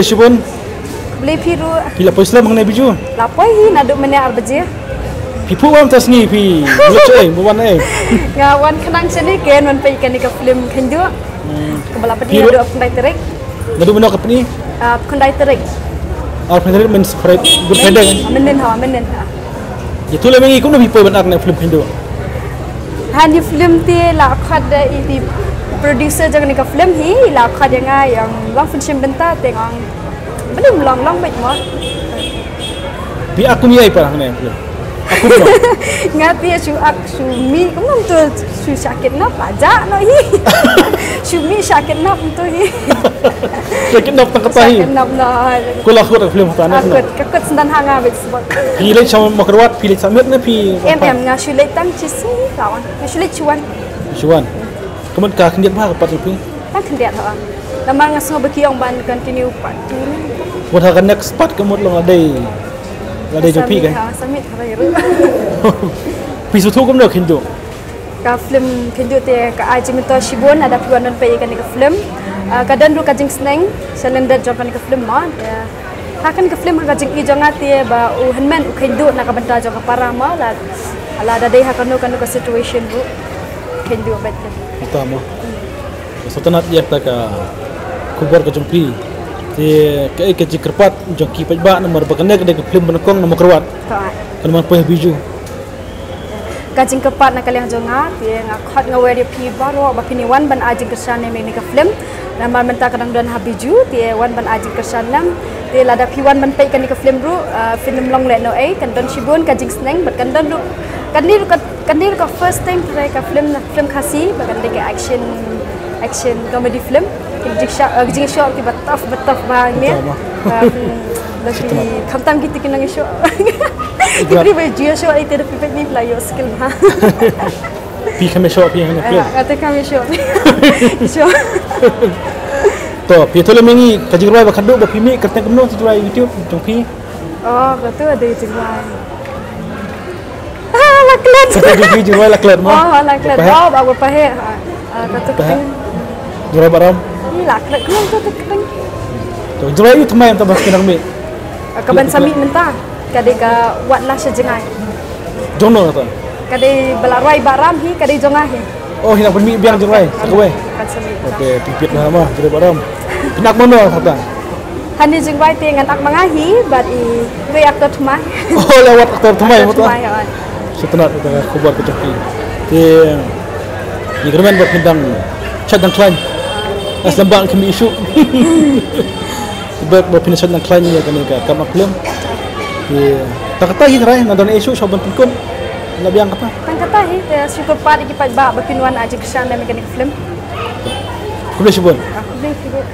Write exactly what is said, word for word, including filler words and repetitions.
Shibun. Khublei phi ruh. Phi la poi slem hangne Biju? La poi hi naduh mynne ar baje. Phi phuh wan mynta sngi phi. Lut ei, wan ei. Nga wan khnang shane ken wan peit kane ka film Khynduh. Hmm. Kaba la pyni naduh khyndai tarik. Naduh mynno ka pyni? Ah, khyndai tarik. Ah, khyndai tarik means Friday, Good Friday. Mynnin ha, mynnin ha. Ïathuh lem ïa ngi kumno phi poi ban act na film Khynduh? Ha, ïa film te la khot da i producer jong kane ka film hi, la khot ïa nga ïa nga long fan shim bynta te nga ong balei ym long, long beit mo. Phi act kum ïa i para hangne film? Act kumno? Nga te shu act shu mih kumno to shu shah kidnap ba jah noh hi. Shu mih shah kidnap to hi. Shah kidnap tang kata hi. Shah kidnap noh. Ko la khot ka film hata ne? Ka khot, ka khot syndan ha nga beit sbak. Phi leit sha Mawkyrwat, phi leit sha Mawkyrwat ne phi? Em em, nga shu leit tang shi sngi ka wan. Nga shu leit shu wan. Shu wan. Ka mut ka khyndiat bha ka part jong phi? Tang khyndiat ha. Namar nga sngew ba ki ong ban continue part two ne. Wat ha ka next part ka mut long la dei. La dei jong phi ka? Ha, submit ha ruh. Phi sngewthuh kumno Khynduh? Ka film Khynduh te ka ai jingmyntoi shibun lada phi wan don peit ïa kane ka film. Ah, ka don ruh ka jingsneng sha lyndet jong kane ka film mo. Te ha kane ka film ha ka jingïohi jong nga te ba u hynmen u Khynduh na ka bynta jong ka para mo, la lada dei ha kano kano ka situation ruh Khynduh beit. Ita mo. Sngewtynnat ïa kata ka khubor ka jong phi. Te kaei ka jingkyrpad jong ki paidbah namar ba kane ka dei ka film ba nyngkong na Mawkyrwat. Ka dei ban poi ha Biju. Ka jingkyrpad na ka liang jong nga, te nga khot nga wer ïa phi baroh ba phin ïa wan ban ai jingkyrshan ïa kane ka film. Namar mynta ka dang don ha Biju, te wan ban ai jingkyrshan lem. Te lada phi wan ban peit kane ka film ruh, ah, phin ym long lehnohei, kan don shibun ka jingsneng bad kan don ruh, kane ruh ka, kane ruh ka first time trai ka film, film Khasi ba kan dei ka action, action comedy film. Ki jingshoh, eh, ki jingshoh kiba tough, ba tough bha ne. Ba, hmm, ba ki khamtam kito ki nang shoh. Ki briew ba ju ïa shoh ite da phi peit ne phi la ïoh skill bha. Phi kham ïa shoh phi ha kane ka film? Nga te kham ïa shoh. Shoh. To, phi ïathuh lem ïa ngi ka jingrwai ba khadduh ba phi mih kyrteng kumno, jingrwai YouTube jong phi? Oh, kato dei jingrwai. Ah, la klet. Kato dei jingrwai la klet mo? Oh, la klet. Oh, ba ba paheh. Ah, kato paheh. Jingrwai Bah Ram. Ih, la klet klet kato kyrteng. To, jingrwai ïa u thymmai mynta ba phi nang mih. Ah, ka ban sa mih mynta. Ka dei ka Wat Lah Sha Jngai. Jong no kata? Ka dei ba la rwai Bah Ram hi, ka dei jong nga hi. Oh, hi nang pynmih biang jingrwai sa kawei. Kan sa mih. Okay, phi peit noh ma jingrwai Bah Ram. Phi nang mano kata? Hangne jingrwai te ngan act ma nga hi bad i wei actor thymmai. Oh, la wat actor thymmai mo ta? Thymmai, wan. Sngewtynnat ïa ka khubor ka jong phi. Te ngi kyrmen ba phin dang shait dang khlaiñ. As lem ba kham issue. Ba, ba phin shait dang khlaiñ ïa kane ka Kam Act film. Te tang kata hi trai, nang don issue sha ban pynkup. La biang kata. Tang kata hi, te shu kyrpad ïa ki paidbah ba phin wan ai jingkyrshan ïa kane ka film. Khublei shibun. Ah, khublei shibun.